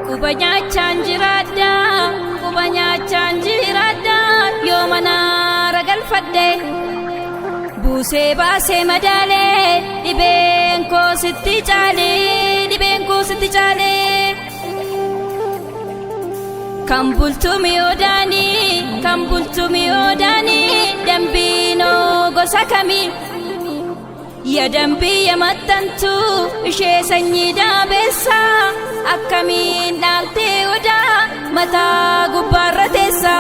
Quba nyaachaan jiraadha, quba nyaachaan jiraadha, yoo manaara galfadhe. Buusee baasee madaalee, dhibeen koo sitti caalee, dhibeen koo sitti caalee. Kan bultu mi'oodaanii, kan bultu mi'oodaanii, dambiinoo gosa kamii? Ya dambii ya maxxantu ishee sanyii daabeessa akkamiin dhaaltee odaa mataa gubbaarra teessa.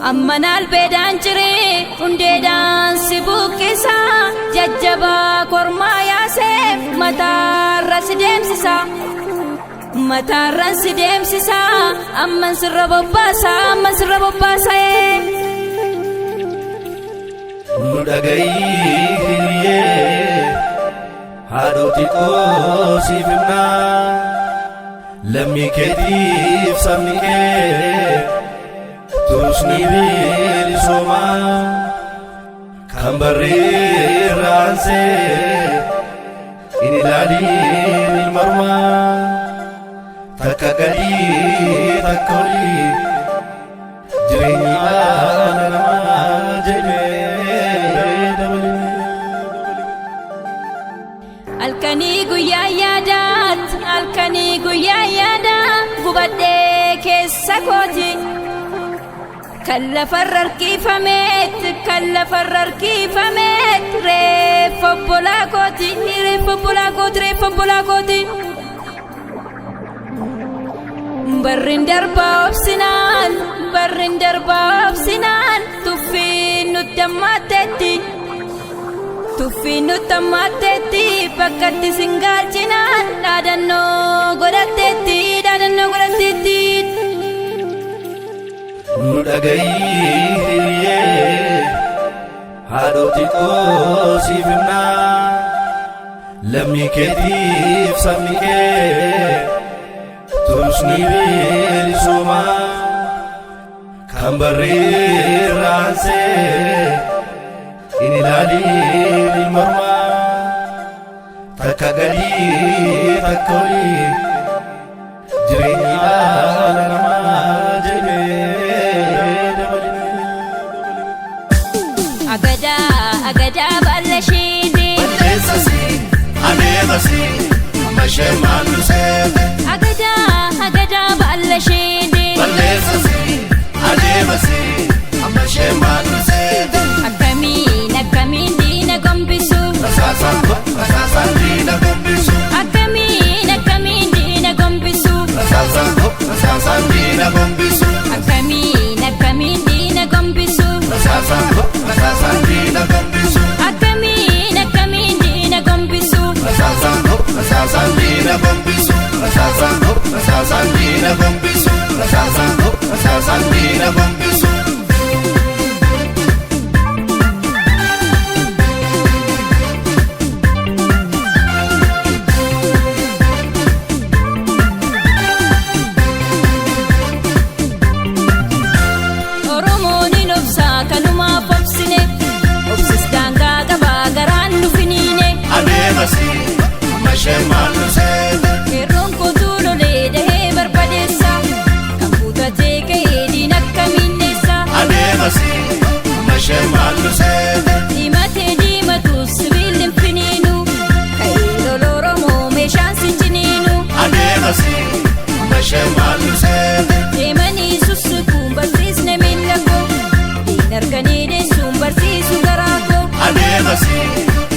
Amma naalbeedhaan ciree hundeedhaan si buqqisa jajjabaa kormaa yaaseef mataarra si deemsisa. Mataarran si deemsisa amman sirra bobbaasa amman sirra bobbaasa. Nu dhagayi hiriyyee haadhoti koo siif himnaa lammii keetiif sabni kee turus ni bilisoomaa kan barreerraansee in ilaaliin ilmarmaa takka gadii takka olii jireenyi dhala namaa jedhee dabalee. Halkanii guyyaa yaadaat, halkanii guyyaa yaadaa, gubadhee keessa kooti. Kan lafarra harkifameet, kan lafarra harkifameet, reeffa obbolaa kooti, reeffa obbolaa kooti, reeffa obbolaa kooti. Barriin darbaa obsinaan, barriin darbaa obsinaan, tuffiin nutti hammaatteetti. Tuffiin nutti hammaatteetti bakkatti singaalchinaan dhaadannoo godhatteetti dhaadannoo godhatteetti. Nu dhagayi hiriyyee haadhoti koo siif himnaa lammii keetiif sabni kee turus ni bilisoomaa kan barreerraansee in ilaaliin ilmarmaa takka gadii takka olii jireenyi dhala namaa jedhee dabalee. Agadaa agadaa baalla isheeti. Balleessasi adeemasi amma ishee maallu seete. Agadaa agadaa baalla isheeti. Balleessasi adeemasi amma ishee maallu seete. Akkamiin akkamiin diina gombisu. Rasaasaan rasaasaan diina gombisu. Akkamiin akkamiin diina gombisu. Rasaasaan rasaasaan diina gombisu. Akkamiin akkamiin diina gombisu. Rasaasaan rasaasaan diina gombisu. Akkamiin akkamiin diina gombisu. Rasaasaan rasaasaan diina gombisu. Rasaasaan rasaasaan diina gombisu. Rasaasaan rasaasaan diina gombisu. Oromoon hin obsaa kanumaaf obsine. Obsis daangaa qabaa garaan nu finiine. Adeemasi amma ishee maallu seete. Qeerroon kootuu lolee dahee barbadeessa. Kan kutatee ka'ee diina akkamiin dheessa. Adeemasi amma ishee maallu seete. Diimatee diimatu sibiilli hin finiinu. Ka'ee lola Oromoo meeshaan sin ciniinu. Adeemasi amma ishee maallu seete. Deemanii sussukuun barsiisne miila koo. Diina arganii deessuun barsiisu garaa koo. Adeemasi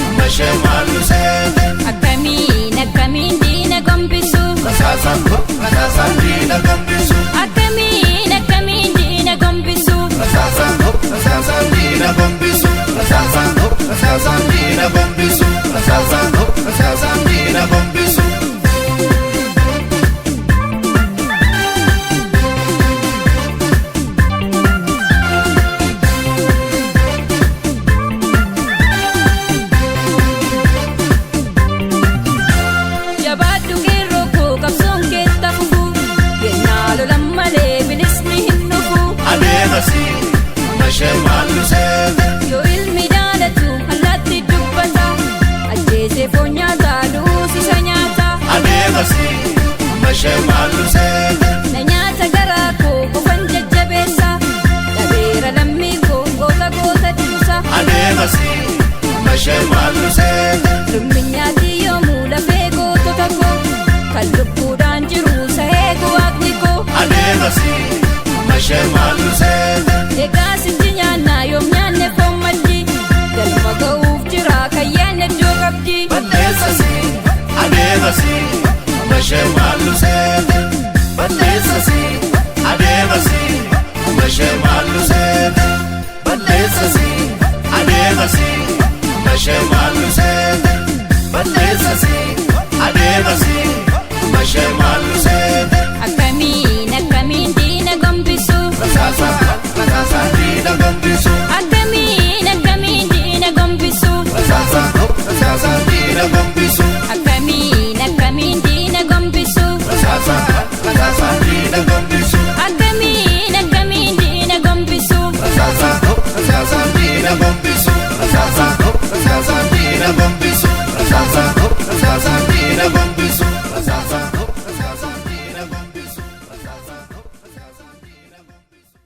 amma ishee maallu seete. Akkamiin akkamiin diina gombisu. Rasaasaan rasaasaan diina gombisu. Akkamiin akkamiin diina gombisu. Rasaasaan rasaasaan diina gombisu. Rasaasaan rasaasaan diina gombisu. Adeemasi mashee maallu seete. Na nyaata garaa koo qofan jajjabeessa. Dhabeera lammii koo goota goota dhiisa. Adeemasi mashee maallu seete. Lumminyaati yoomuu lafee gootota koo. Kan lubbuudhaan jiru sahee waaqni koo. Adeemasi mashee maallu seete. Egaa sinji nyaannaa yoom nyaanne foon maddi. Galma ga'uuf jira kan yaadne iddoo qabdi. Balleessasi adeemasi mashee maallu seete. Balleessasi adeemasi mashee maallu seete. Balleessasi adeemasi mashee maallu seete. Balleessasi adeemasi mashee maallu seete. Akkamiin akkamiin diina gombisu. Rasaasa rasaasa diina gombisu. Akkamiin akkamiin diina gombisu. Rasaasa rasaasa diina gombisu. Akkamiin akkamiin diina gombisu. Rasaasa rasaasa diina gombisu. Akkamiin akkamiin diina gombisu. Rasaasa rasaasa diina gombisu. Rasaasa rasaasa diina gombisu. Rasaasa rasaasa diina gombisu. Rasaasa rasaasa diina gombisu. Rasaasa rasaasa diina gombisu.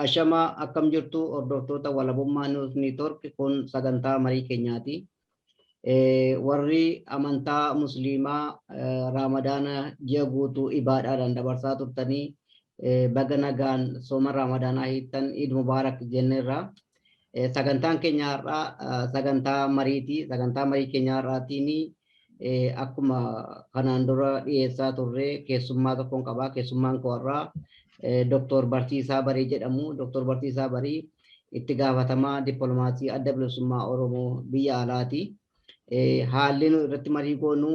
Ashamaa, akkam jirtu hordoftoota Walabummaa News Network? Kun sagantaa marii keenyaati. Warri amantaa Musliimaa Raamadaana ji'a guutuu ibaadaadhaan dabarsaa turtanii, baga nagaan sooma Raamadaanaa hiittan, Iid Mubaarak jenneerra. Sagantaan keenya har'aa sagantaa mariiti. Sagantaa marii keenya har'aatiin akkuma kanaan dura dhiyeessaa turre keessummaa tokkoon qabaa. Keessummaan koo har'aa Dr. Barsiisaa Barii jedhamu. Dr. Barsiisaa Barii itti gaafatamaa dippiloomaasii Adda Bilisummaa Oromoo biyya alaati. Haalli nu irratti marii goonu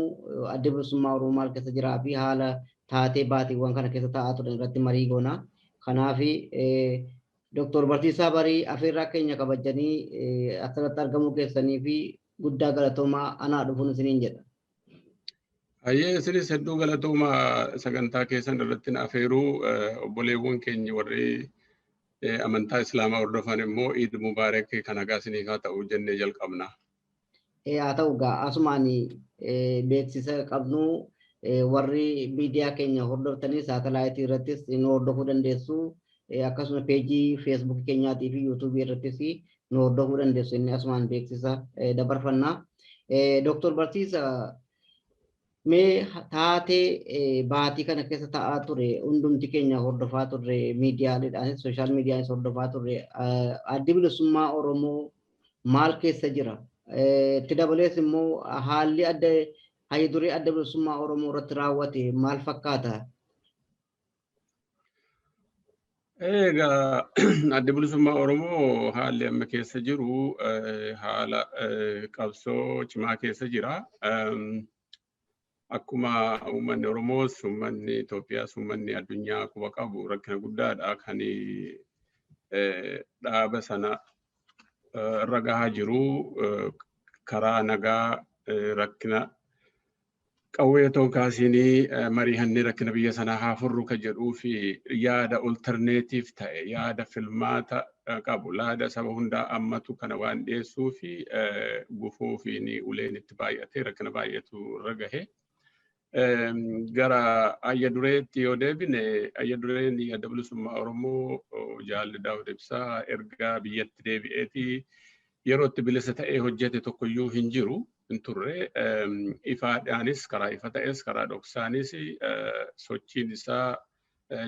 Adda Bilisummaa Oromoo maal keessa jiraa fi haala taatee baatiiwwan kana keessa taa'aa turan irratti marii goona. Kanaaf Dr. Barsiisaa Barii, afeerraa keenya kabajanii asirratti argamuu keessanii fi guddaa galatoomaa, anaa dhufuun isiniin jedha. Hayyee, isinis hedduu galatooma sagantaa keessan irratti na afeeruu. Obboleewwan keenya warri amantaa Islaamaa hordofan immoo Iid Mubaarak, kan nagaa isiniif haa ta'u jennee jalqabna. Haa ta'u gaa, asumaan beeksisa qabnu, warri miidiyaa keenya hordoftanii saatalaayitii irrattis nu hordofuu dandeessu. Akkasuma peejii Feesbuukii keenyaatii fi Yuutuubii irrattis nu hordofuu dandeessu, inni asumaan beeksisa dabarfanna. Dooktor Barsiisa, mee taatee baatii kana keessa ta'aa ture hundumti keenya hordofaa turre, miidiyaaleedhaanis social miidiyaanis hordofaa turre. Addi Bilisummaa Oromoo maal keessa jira? Itti dabalees immoo haalli adda hayya duree Adda Bilisummaa Oromoo irratti raawwate maal fakkaata? Egaa, Adda Bilisummaa Oromoo haalli amma keessa jiru haala qabsoo cimaa keessa jira. Akkuma uummanni Oromoos, uummanni Itoophiyaas, uummanni addunyaa quba qabu, rakkina guddaadha kan dhaaba sana irra gahaa jiru. Karaa nagaa rakkina qawwee otoo kaasinii mari'annee rakkina biyya sanaa haa furru ka jedhuu fi yaada alternative ta'e, yaada filmaata qabu, yaada saba hundaa ammatu kana waan dhiyeessuu fi gufuu fi uleen itti baay'atee rakkina baay'atu irra gahe. Gara ayya dureetti yoo deebine, ayya dureen Adda Bilisummaa Oromoo Jaalli Daawud Ibsaa erga biyyatti deebi'eeti yeroo itti bilisa ta'ee hojjete tokkoyyuu hin jiru, hin turre. Ifaadhaanis, karaa ifa ta'es karaa dhoksaanis, sochiin isaa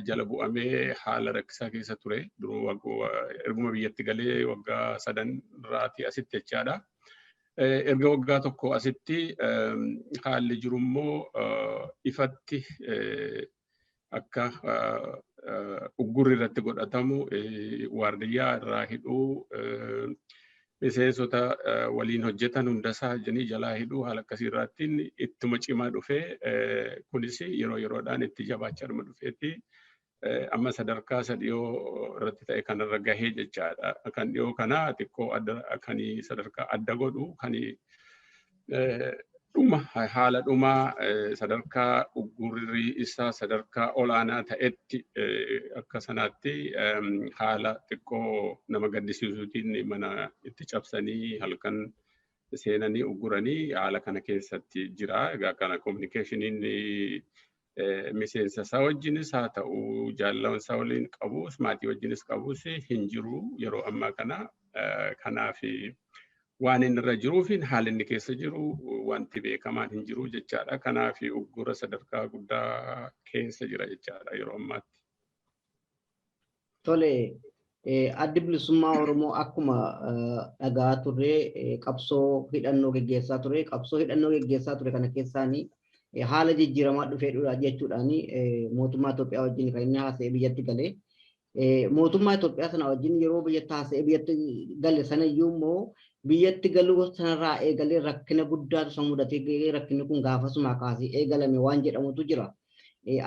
jala bu'amee haala rakkisaa keessa ture. Duruu erguma biyyatti galee waggaa 3 irraatii asitti jechaadha. Erga waggaa 1 asitti haalli jirummoo ifatti akka uggurri irratti godhatamu, waardiyyaa irraa hidhuu, miseensota waliin hojjetan hundasaa janii jalaa hidhuu, haala akkasii irraattiin ittuma cimaa dhufee, kunis yeroo yeroodhaan itti jabaachaa dhufeetti. Amma sadarkaa isa dhiyoo irratti ta'e kanarra gahee jechaadha. Kan dhiyoo kana xiqqoo adda kan sadarkaa adda godhu kan dhuma haala dhumaa sadarkaa uggurri isaa sadarkaa olaanaa ta'etti akka sanaatti haala xiqqoo nama gaddisiisuutiin mana itti cabsanii halkan seenanii ugguranii haala kana keessatti jira. Egaa kana communicationiin miseensa isaa wajjinis haa ta'u, jaallan isaa waliin qabus, maatii wajjinis qabus hin jiru yeroo ammaa kana. Kanaaf waan inni irra jiruu fi haalli inni keessa jiru wanti beekamaan hin jiru jechaadha. Kanaaf uggura sadarkaa guddaa keessa jira jechaadha yeroo ammaatti. Tole, Addi Bilisummaa Oromoo akkuma dhagaa turre qabsoo hidhannoo geggeessaa ture. Qabsoo hidhannoo geggeessaa ture kana keessaanii haala jijjiiramaa dhufee jechuudhaan mootummaa Itoophiyaa wajjin kan inni haasa'ee biyyatti galee. Mootummaa Itoophiyaa sana wajjin yeroo biyyatti haasa'ee biyyatti gale sana iyyuu immoo biyyatti galuu sanarraa eegalee rakkina guddaatu isa mudatee, rakkinni kun gaafasumaa kaasee eegalame waan jedhamutu jira.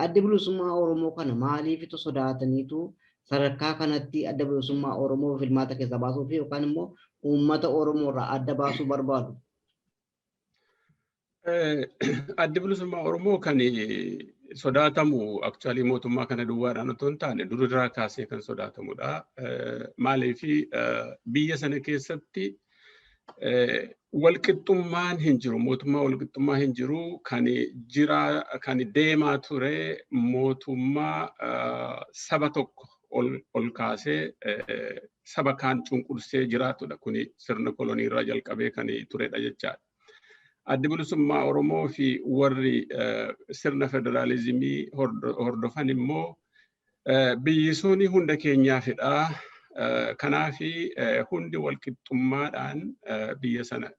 Addi Bilisummaa Oromoo kana maaliifitu sodaataniitu sadarkaa kanatti Adda Bilisummaa Oromoo filmaata keessaa baasuu fi yookaan immoo uummata Oromoo irraa adda baasuu barbaadu? Addi Bilisummaa Oromoo kan sodaatamu actually mootummaa kana duwwaadhaan otoo hin taane durirraa kaasee kan sodaatamudha. Maaliif? Biyya sana keessatti walqixxummaan hin jiru. Mootummaa walqixxummaa hin jiru. Kan jira, kan deemaa ture mootummaa saba tokko ol kaasee saba kaan cunqursee jiraatudha. Kuni sirna kolonii irraa jalqabee kan turedha jechaadha. Addi Bilisummaa Oromoo fi warri sirna federaalizimii hordofan immoo biyyi suni hunda keenyaafidha. Kanaaf hundi walqixxummaadhaan biyya sana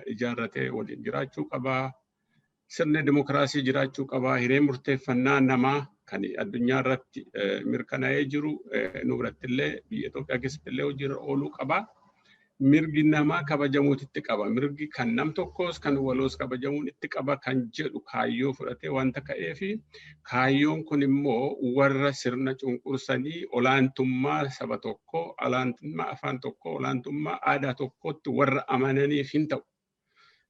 ijaarratee waliin jiraachuu qabaa. Sirni dimokiraasii jiraachuu qabaa. Hiree murteeffannaa namaa kan addunyaa irratti mirkanaa'ee jiru nu biratti illee, biyya Itoophiyaa keessatti illee hojiirra ooluu qabaa. Mirgi namaa kabajamuutu qaba. Mirgi kan nam tokkos kan waloos kabajamuun itti qaba kan jedhu kaayyoo fudhatee wanta ka'ee fi kaayyoon kun immoo warra sirna cunqursanii olaantummaa saba tokkoo, olaantummaa afaan tokkoo, olaantummaa aadaa tokkootti warra amananiif hin ta'u.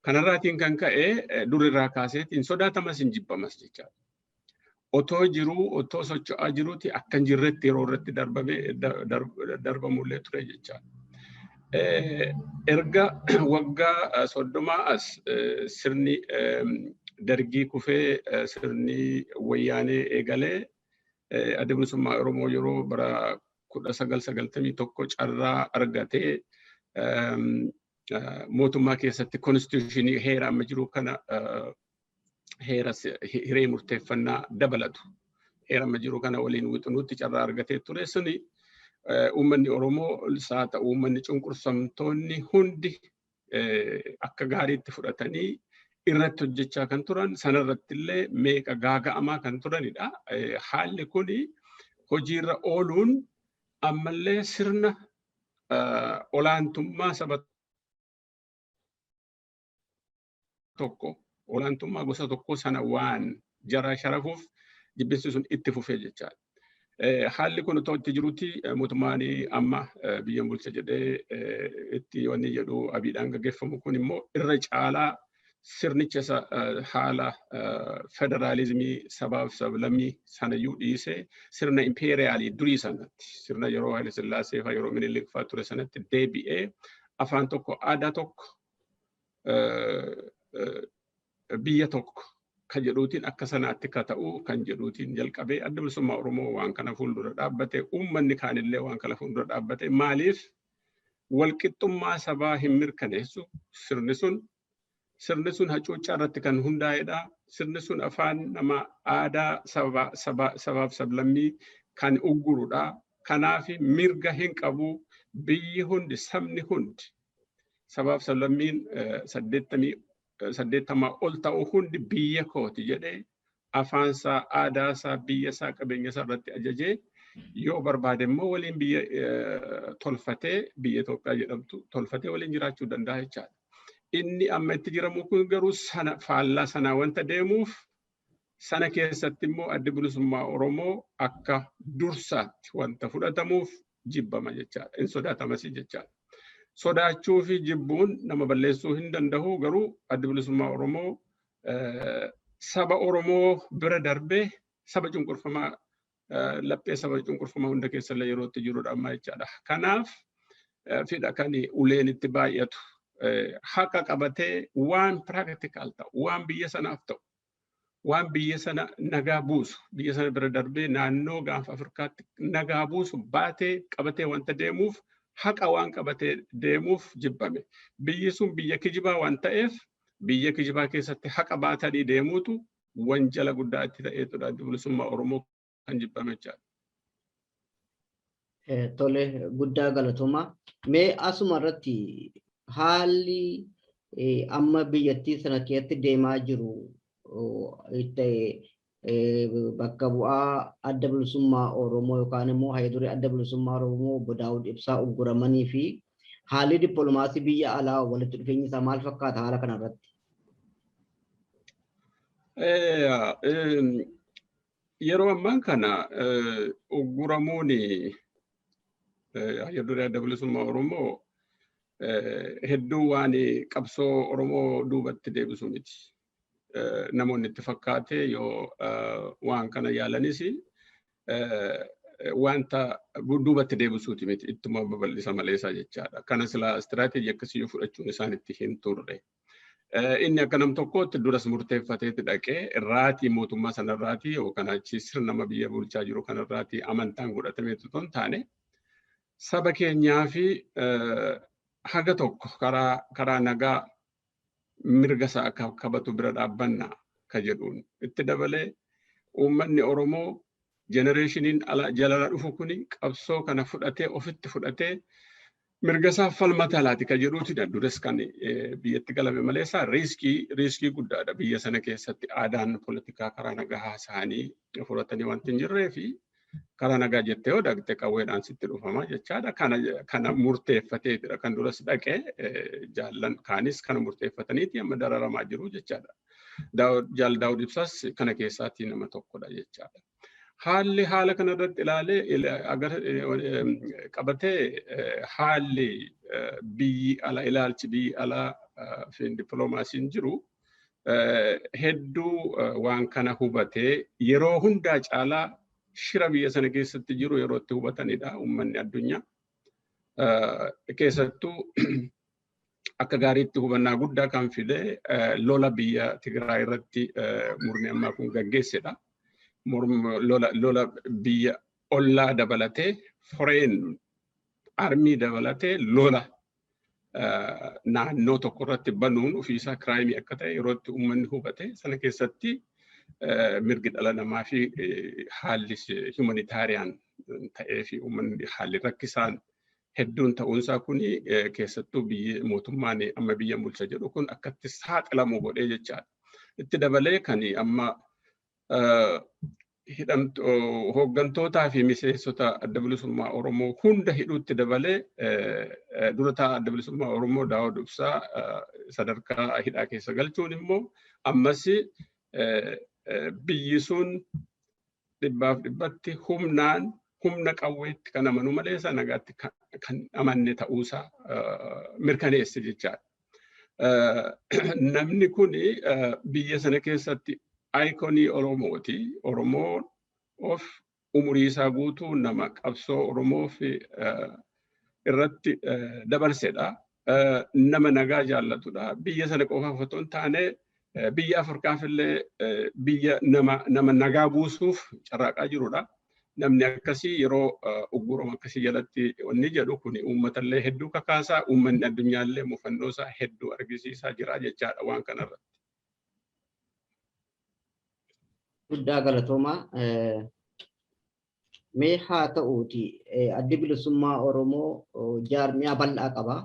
Kanarraatiin kan ka'e durirraa kaaseetiin sodaatamas hin jibbamas jechaadha. Otoo jiruu, otoo socho'aa jiruuti akka hin jirretti yeroo irratti darbamullee ture jechaadha. Erga waggaa 30 as sirni Dargii kufee sirni Wayyaanee eegalee, Adda Bilisummaa Oromoo yeroo bara 1991 carraa argatee mootummaa keessatti constitutionii heera amma jiru kana, heera hiree murteeffannaa dabalatu, heera amma jiru kana waliin wixunuutti carraa argatee ture. Suni uummanni Oromoo haa ta'u uummanni cunqursamtoonni hundi akka gaariitti fudhatanii irratti hojjechaa kan turan, sanarratti illee meeqa gaaga'amaa kan turanidha. Haalli kuni hojiirra ooluun ammallee sirna olaantummaa saba tokko, olaantummaa gosa tokko sana waan jara sharafuuf jibbinsi sun itti fufee jechaadha. Haalli kun otoo itti jirutti mootummaan amma biyya bulcha jedhee itti wanni jedhu Abiidhaan gaggeeffamu kun immoo irra caalaa sirnicha haala federaalizimii sabaaf sablammii sanayyuu dhiisee sirna impeeriyaalii durii sanatti, sirna yeroo Haile Sillaasee fa'aa, yeroo Minilik fa'aa ture sanatti deebi'ee afaan tokko, aadaa tokko, biyya tokko kan jedhuutiin akka sanaatti ka ta'u kan jedhuutiin jalqabee. Adda Bilisummaa Oromoo waan kana fuuldura dhaabbate, uummanni kaanillee waan kana fuuldura dhaabbate. Maaliif? Walqixxummaa sabaa hin mirkaneessu sirni sun. Sirni sun hacuuccaa irratti kan hundaa'edha. Sirni sun afaan nama, aadaa sabaaf sablammii kan uggurudha. Kanaaf mirga hin qabu. Biyyi hundi, sabni hundi, sabaaf sablammiin 80 ol ta'u hundi biyya kooti jedhee afaansaa, aadaasaa, biyyasaa, qabeenyasaa irratti ajajee, yoo barbaade immoo waliin biyya tolfatee, biyya Itoophiyaa jedhamtu tolfatee waliin jiraachuu danda'a jechaadha. Inni amma itti jiramu kun garuu sana faallaa sanaa wanta deemuuf Sana keessatti immoo Addi Bilisummaa Oromoo akka dursaatti wanta fudhatamuuf jibbama jechaadha. Hin sodaatamas jechaadha. Sodaachuu fi jibbuun nama balleessuu hin danda'u, garuu Addi Bilisummaa Oromoo saba Oromoo bira darbee saba cunqurfamaa, laphee saba cunqurfamaa hunda keessallee yeroo itti jirudha amma jechaadha. Kanaaf fidha kan uleen itti baay'atu, haqa qabatee, waan practical ta'u, waan biyya sanaaf ta'u, waan biyya sana nagaa buusu, biyya sana bira darbee naannoo Gaanfa Afrikaatti nagaa buusu baatee qabatee wanta deemuuf, haqa waan qabatee deemuuf jibbame. Biyyi sun biyya kijibaa waan ta'eef, biyya kijibaa keessatti haqa baatanii deemuutu wanjala guddaa itti ta'eetudha Adda Bilisummaa Oromoo kan jibbame jechaadha. Tole, guddaa galatooma. Mee asuma irratti haalli amma biyyattii sana keessatti deemaa jiru, bakka bu'aa Adda Bilisummaa Oromoo yookaan immoo hayya Adda Bilisummaa Oromoo Obbo Daawud Ibsaa ugguramanii fi haalli dippiloomaasii biyya alaa walitti dhufeenyi isaa maal fakkaata haala kanarratti? Yeroo ammaan kana ugguramuun hayya duree Adda Bilisummaa Oromoo hedduu waan qabsoo Oromoo duubatti deebisu miti. Namoonni itti fakkaate yoo waan kana yaalanis, wanta duubatti deebisuuti miti, ittuma babal'isa maleesaa jechaadha. Kana sila istiraateejii akkasii fudhachuun isaan itti hin turre. Inni akka nam tokkootti duras murteeffateetti dhaqee irraatii mootummaa sanarraatii yookaan achi sirna biyya bulchaa jiru kanarraatii amantaan godhatameetu otoo hin taane, saba keenyaa fi haga tokko karaa nagaa mirga isaa akka kabatu bira dhaabbanna ka jedhuun, itti dabalee uummanni Oromoo generationiin jalala dhufu kuni qabsoo kana fudhatee, ofitti fudhatee mirga isaa falmata laati ka jedhuutidha duras kan biyyatti galame malee. Isaa risk guddaadha. Biyya sana keessatti aadaan poolitikaa karaa nagaa haasa'anii fudhatanii wanti hin jirree fi karaa nagaa jettee yoo dhaqxe qawweedhaan sitti dhufama jechaadha. Kana murteeffateetidha kan duras dhaqee, jaallan kaanis kana murteeffataniiti amma dararamaa jiru jechaadha. Jaal Daawud Ibsaas kana keessaatii nama tokkodha jechaadha. Haalli haala kanarratti ilaalee qabatee, haalli biyyi ala, ilaalchi biyyi alaa fi dippiloomaasiin jiru hedduu waan kana hubatee, yeroo hundaa caalaa shira biyya sana keessatti jiru yeroo itti hubatanidha uummanni addunyaa. Keessattuu akka gaariitti hubannaa guddaa kan fide lola biyya Tigraay irratti murni ammaa kun gaggeessedha. Lola biyya ollaa dabalatee, foreign army dabalatee, lola naannoo tokko irratti banuun ofiisaa crime akka ta'e yeroo itti uummanni hubate sana keessatti, mirgi dhala namaa fi haalli humanitarian ta'ee fi uummanni haalli rakkisaan hedduun ta'uunsaa kuni, keessattuu biyyi mootummaan amma biyya bulcha jedhu kun akkatti saaxilamu godhee jechaadha. Itti dabalee kan amma hooggantootaa fi miseensota Adda Bilisummaa Oromoo hunda hidhuutti dabalee, dura taa'aa Adda Bilisummaa Oromoo Daawud Ibsaa sadarkaa hidhaa keessa galchuun immoo ammas biyyi sun dhibbaaf dhibbatti humnaan, humna qawweetti kan amanu malee isa nagaatti kan amanne ta'uusaa mirkaneesse jechaadha. Namni kun biyya sana keessatti icon Oromooti. Oromoo of umurii isaa guutuu nama qabsoo Oromoo fi irratti dabarsedha. Nama nagaa jaallatudha. Biyya sana qofaaf otoo hin taane, biyya Afrikaaf illee biyya nama nagaa buusuuf carraaqaa jirudha. Namni akkasii yeroo uggurama akkasii jalatti wanni jedhu kun uummatallee hedduu kakaasaa, uummanni addunyaallee mufannoo isaa hedduu argisiisaa jira jechaadha waan kanarratti. Guddaa galatoomaa. Mee haa ta'uuti, Addi Bilisummaa Oromoo jaarmiyaa bal'aa qaba.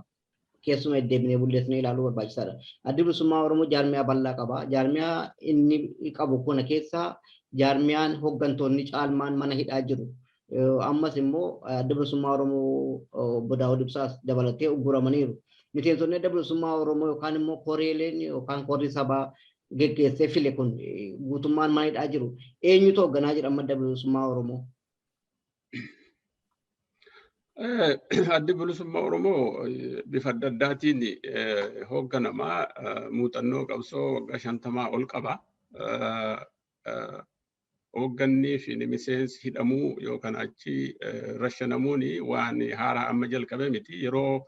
Keessuma deddeebinee bulleessinee ilaaluu barbaachisaadha. Addi Bilisummaa Oromoo jaarmiyaa bal'aa qaba. Jaarmiyaa inni qabu kana keessa jaarmiyaan hooggantoonni caalmaan mana hidhaa jiru. Ammas immoo Adda Bilisummaa Oromoo Obbo Daawud Ibsaas dabalatee ugguramaniiru. Miseensonni Adda Bilisummaa Oromoo yookaan immoo koreeleen yookaan korri sabaa Geggeessee file kun guutummaan mana hidhaa jiru. Eenyutu hoogganaa jira amma Adda Bilisummaa Oromoo? Addi Bilisummaa Oromoo bifa adda addaatiin hoogganamaa, muuxannoo qabsoo waggaa 50 ol qaba. Hooggannii fi miseensi hidhamuu yookaan achi rashanamuun waan haaraa amma jalqabe miti. Yeroo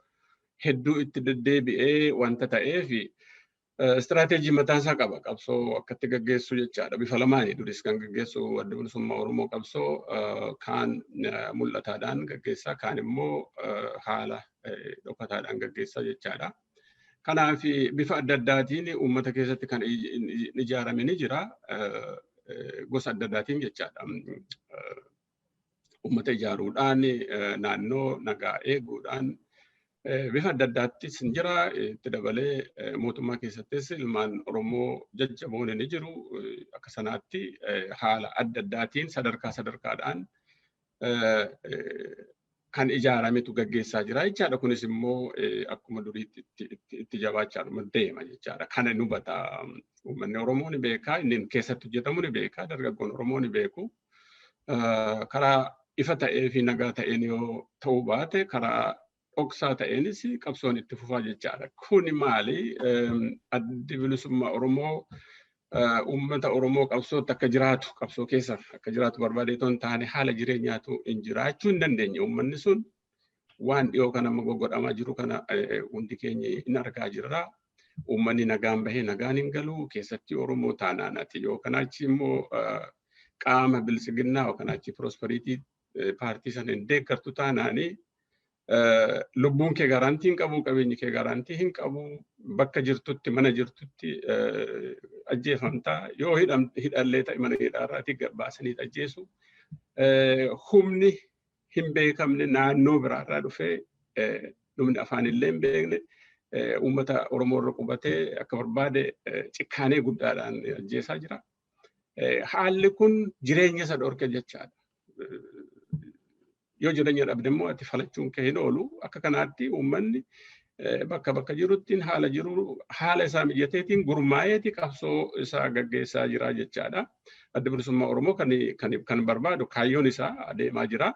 hedduu itti deddeebi'ee wanta ta'eef istiraateejii mataa isaa qaba. Qabsoo akkatti gaggeessu jechaadha. Bifa lamaani duris kan gaggeessu Adda Bilisummaa Oromoo qabsoo kaan mul'ataadhaan gaggeessaa, kaan immoo haala dhokataadhaan gaggeessaa jechaadha. Kanaaf bifa adda addaatiin uummata keessatti kan ijaarame ni jira. Gosa adda addaatiin jechaadha. Uummata ijaaruudhaan, naannoo nagaa eeguudhaan bifa adda addaattis ni jira. Itti dabalee mootummaa keessattis ilmaan Oromoo jajjaboon ni jiru. Akka sanaatti haala adda addaatiin sadarkaa sadarkaadhaan kan ijaarametu gaggeessaa jira jechaadha. Kunis immoo akkuma duriitti itti jabaachaa deema jechaadha. Kana ni hubata. Uummanni Oromoo ni beeka. Inni keessatti hojjetamu ni beeka. Dargaggoon Oromoo ni beeku. Karaa ifa ta'ee fi nagaa ta'een yoo ta'uu baate, karaa dhoksaa ta'eenis qabsoon itti fufaa jechaadha. Kuni maali? Addi Bilisummaa Oromoo uummata Oromoo qabsootti akka jiraatu, qabsoo keessa akka jiraatu barbaadee otoo hin taane, haala jireenyaatu hin jiraachuu hin dandeenye. Uummanni sun waan dhiyoo kana amma goggodhamaa jiru kana hundi keenya hin argaa jirra. Uummanni nagaan bahee nagaan hin galu, keessatti Oromoo taanaan ati yookaan achi immoo qaama Bilisiginnaa yookaan achi Prosperity Paartii sana hin deeggartu taanaanii, lubbuun kee guarantee hin qabu, qabeenyi kee guarantee hin qabu, bakka jirtutti, mana jirtutti ajjeefamtaa, yoo hidhallee ta'e mana hidhaarraatii baasanii ajjeesu. Humni hin beekamne naannoo biraarraa dhufee, dhumni afaan illee hin beekne, uummata Oromoo irra qubatee akka barbaade cikkaanee guddaadhaan ajjeesaa jira. Haalli kun jireenya isa dhorke jechaadha. Yoo jireenya dhabde immoo ati falachuun kee hin oolu. Akka kanaatti uummanni bakka bakka jirutti haala jiru haala isaa mijateetiin gurmaa'eeti qabsoo isaa gaggeessaa jira jechaadha. Adda Bilisummaa Oromoo kan barbaadu kaayyoon isaa adeemaa jira.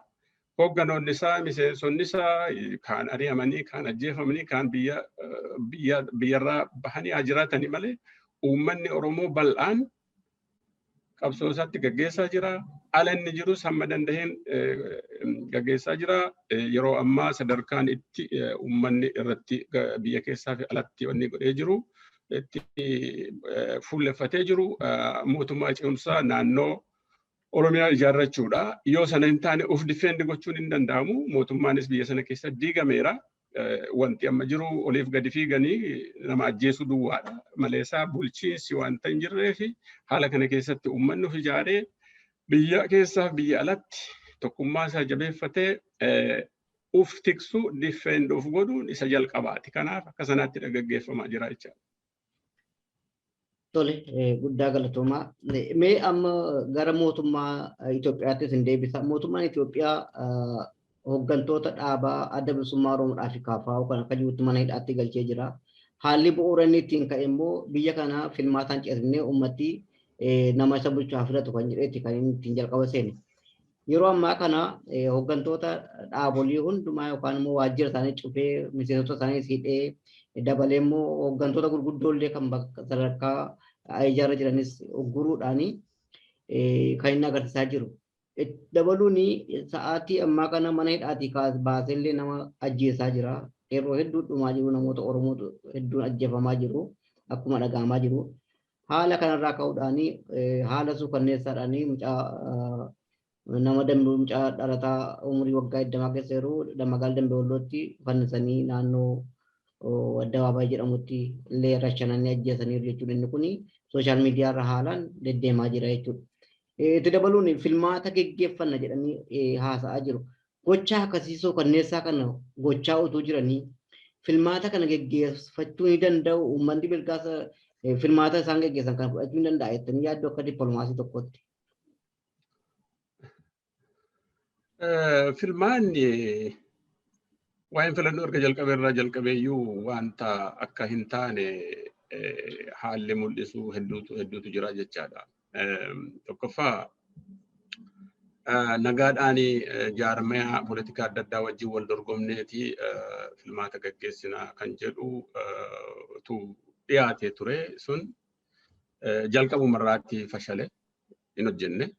Hoogganoonni isaa, miseensonni isaa kaan ari'amanii, kaan ajjeefamanii, kaan biyya biyyarraa bahanii haa jiraatanii malee, uummanni Oromoo bal'aan qabsoo isaatti gaggeessaa jira. Ala inni jirus hamma danda'een gaggeessaa jira. Yeroo ammaa sadarkaan itti uummanni irratti biyya keessaa fi alatti wanni godhee jiru, itti fuulleffatee jiru, mootummaa ce'umsaa naannoo Oromiyaa ijaarrachuudha. Yoo sana hin taane of defend gochuun hin danda'amu. Mootummaanis biyya sana keessa diigameera. Wanti amma jiru oliif gadi fiiganii nama ajjeesuu duwwaadha. Maleesaa bulchiinsi wanta hin jirree fi haala kana keessatti uummanni of ijaaree biyya keessaaf biyya alatti tokkummaa isaa jabeeffatee uf tiksuu, defend of godhuun isa jalqabaati. Kanaaf akka sanaatti gaggeeffamaa jira jechaadha. Tole, guddaa galatoomaa. Mee amma gara mootummaa Itoophiyaattis hin deebisa. Mootummaan Itoophiyaa hooggantoota dhaabaa Adda Bilisummaa Oromoodhaa fi KFO kan akka jirutti mana hidhaatti galchee jira. Haalli bu'uura inni ittiin ka'e immoo biyya kana filmaataan ceesifnee uummatti nama isa bulchaa filatu kan jedhetti kan inni ittiin jalqaba seene. Yeroo ammaa kana hooggantoota dhaabolii hundumaa yookaan immoo waajjira isaanii cufee, miseensota isaanii hidhee, dabalee immoo hooggantoota gurguddoo illee kan bakka sadarkaa ijaarra jiranis ugguruudhaani kan inni agarsiisaa jiru. Dabaluun sa'aatii ammaa kana mana hidhaatii baasee illee nama ajjeesaa jira. Yeroo hedduu dhumaa jiru, namoota Oromoo hedduun ajjeefamaa jiru akkuma dhaga'amaa jiru. Haala kanarraa ka'uudhaan, haala suukanneessaadhaan, mucaa nama dambii mucaa dhalataa umurii waggaa 20 keessa jiru magaalaa Dambii Wallootti fannisanii naannoo addabaabaayii jedhamutti illee rashananii ajjeesaniiru jechuudha. Inni kun social media irra haalaan deddeemaa jira jechuudha. Itti dabaluun filmaata geggeeffanna jedhanii haasa'aa jiru. Gochaa akkasii suukanneessaa kana gochaa utuu jiranii filmaata kana geggeeffachuu ni danda'u? Uummanni mirgaasa filmaata isaan geggeessan kana fudhachuu ni danda'a jettanii yaaddoo akka dippiloomaasii tokkotti? Filmaanni, waa'een filannoo erga jalqabee irraa jalqabeeyyuu wanta akka hin taane haalli mul'isu hedduutu jira jechaadha. Tokkoffaa, nagaadhaan jaarmaya poolitikaa adda addaa wajjin wal dorgomneeti filmaata gaggeessinaa kan jedhu tu dhiyaatee ture. Sun jalqabumarraatti fashale, hin hojjenne.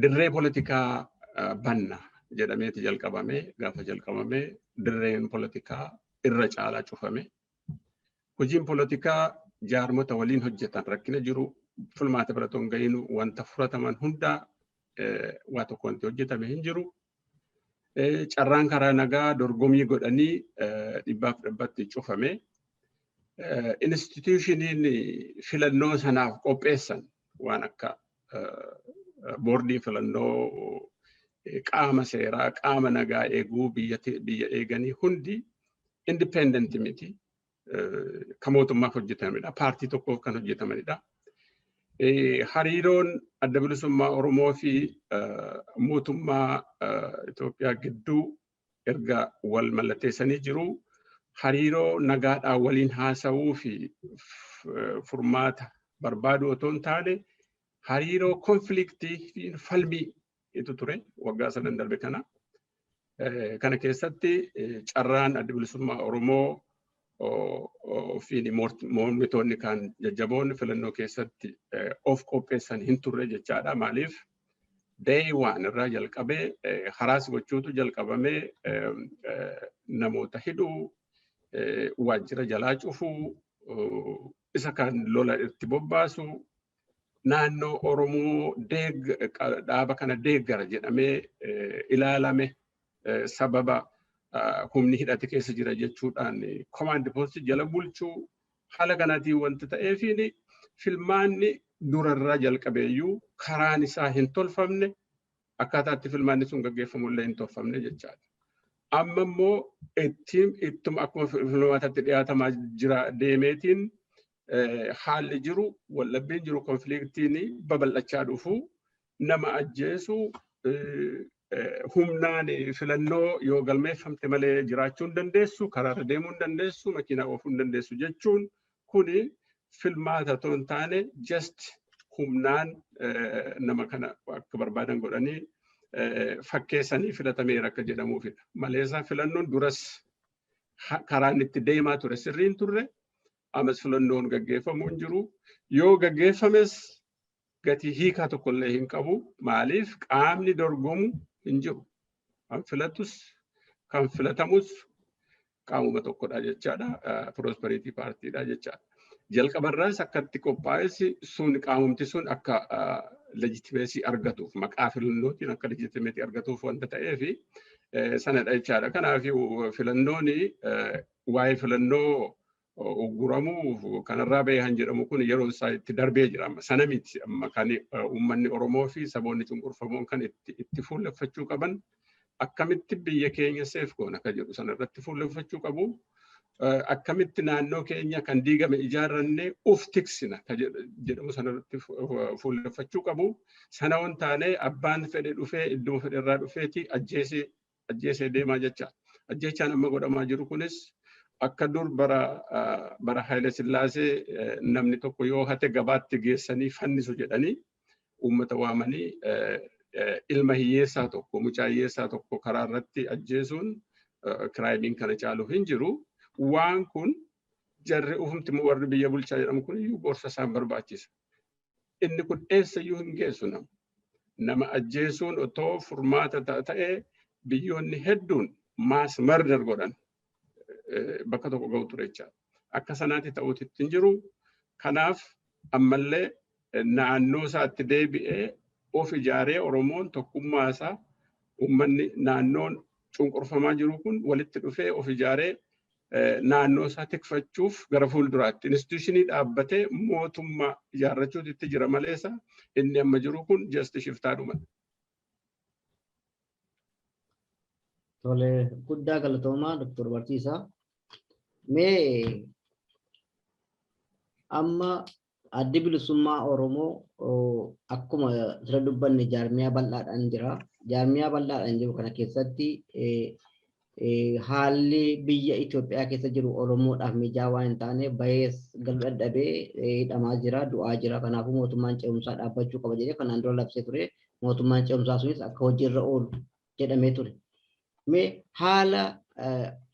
Dirree poolitikaa banna jedhameeti jalqabame. Gaafa jalqabame dirreen poolitikaa irra caalaa cufame. Hojiin poolitikaa jaarmota waliin hojjetan rakkina jiru filmaata bira otoo hin gahin wanta furataman hundaa waa tokko wanti hojjetame hin jiru. Carraan karaa nagaa dorgomii godhanii dhibbaaf dhibbatti cufame. Institutioniin filannoo sanaaf qopheessan waan akka boordii filannoo, qaama seeraa, qaama nagaa eeguu, biyya eeganii hundi independent miti. Kan mootummaaf hojjetamedha. Paartii tokkoof kan hojjetamanidha. Hariiroon Adda Bilisummaa Oromoo fi mootummaa Itoophiyaa gidduu erga wal mallatteessanii jiru. Hariiroo nagaadhaan waliin haasa'uu fi furmaata barbaadu otoo hin taane, hariiroo conflictii fi falmii itu ture waggaa 3 darbe kana. Kana keessatti carraan Adda Bilisummaa Oromoo fi mormitoonni kan jajjaboon filannoo keessatti of qopheessan hin turre jechaadha. Maaliif, day one irraa jalqabee harass gochuutu jalqabamee, namoota hidhuu, waajjira jalaa cufuu, isa kan lola itti bobbaasu, naannoo Oromoo dhaaba kana deeggara jedhamee ilaalame sababa humni hidhate keessa jira jechuudhaan command post jala bulchuu, haala kanaatiin wanta ta'eefiin filmaanni durarraa jalqabeeyyuu karaan isaa hin tolfamne, akkaataa itti filmaanni sun gaggeeffamu illee hin tolfamne jechaadha. Amma immoo ittiin ittuma akkuma filmaatatti dhiyaatamaa jira deemeetiin haalli jiru, wallabbiin jiru, conflictiin babal'achaa dhufu, nama ajjeesu, humnaan filannoo yoo galmeeffamte malee jiraachuu hin dandeessu, karaarra deemuu hin dandeessu, makiinaa oofuu hin dandeessu jechuun kuni filmaata otoo hin taane just humnaan nama kana akka barbaadan godhanii fakkeessanii filatameera akka jedhamuufidha. Maleesaa filannoon duras karaan itti deemaa ture sirriin turre, ammas filannoon gaggeeffamuu hin jiru. Yoo gaggeeffames gatii hiikaa tokkollee hin qabu. Maaliif, qaamni dorgomu hin jiru. Kan filatus kan filatamus qaamuma tokkodha jechaadha. Prosperity Partydha jechaadha. Jalqabarraas akkatti qophaa'es sun qaamumti sun akka legitimacy argatuuf, maqaa filannootiin akka legitimacy argatuuf wanta ta'eefi sanadha jechaadha. Kanaaf filannoon, waa'ee filannoo ugguramuuf kanarraa bahee kan jedhamu kun yeroo isaa itti darbee jira. Sana miti amma kan uummanni Oromoo fi saboonni cunqurfamoon kan itti fuulleffachuu qaban. Akkamitti biyya keenya safe goona akka jedhu sanarratti fuulleffachuu qabu. Akkamitti naannoo keenya kan diigame ijaarrannee uf tiksina kan jedhamu sanarratti fuulleffachuu qabu. Sana waan taane abbaan fedhe dhufee iddoo fedhe irraa dhufeeti ajjeesee ajjeesee deemaa jecha. Ajjeechaan amma godhamaa jiru kunis akka dur bara Haile Sillaasee namni tokko yoo hate gabaatti geessanii fannisu jedhanii uummata waamanii ilma hiyyeessaa tokko, mucaa hiyyeessaa tokko karaa irratti ajjeesuun crimeiin kana caalu hin jiru. Waan kun jarri ufumti warri biyya bulchaa jedhamu kun iyyuu gorsa isaan barbaachisa. Inni kun eessayyuu hin geessu nama. Nama ajjeesuun otoo furmaata ta'ee biyyoonni hedduun mass murder godhan bakka tokko ga'u ture jechaadha. Akka sanaatti ta'uutti hin jiru. Kanaaf ammallee naannoo isaatti deebi'ee of ijaaree, Oromoon tokkummaa isaa, uummanni naannoon cunqurfamaa jiru kun walitti dhufee of ijaaree naannoo isaa tikfachuuf gara fuulduraatti institutionii dhaabbatee mootummaa ijaarrachuutu itti jira maleessa inni amma jiru kun just shiftaadhuma. Tole, guddaa galatoomaa, Dr. Barsiisaa. Mee amma Addi Bilisummaa Oromoo akkuma sira dubbanne jaarmiyaa bal'aadhaan jira. Jaarmiyaa bal'aadhaan jiru kana keessatti Haalli biyya Itoophiyaa keessa jiru Oromoodhaaf mijaawaa hin taane, bahees galuu dadhabee hidhamaa jira, du'aa jira. Kanaafuu mootummaan ce'umsaa dhaabbachuu qaba jedhee kanaan dura labsee ture. Mootummaan ce'umsaa sunis akka hojiirra oolu jedhamee ture. Mee haala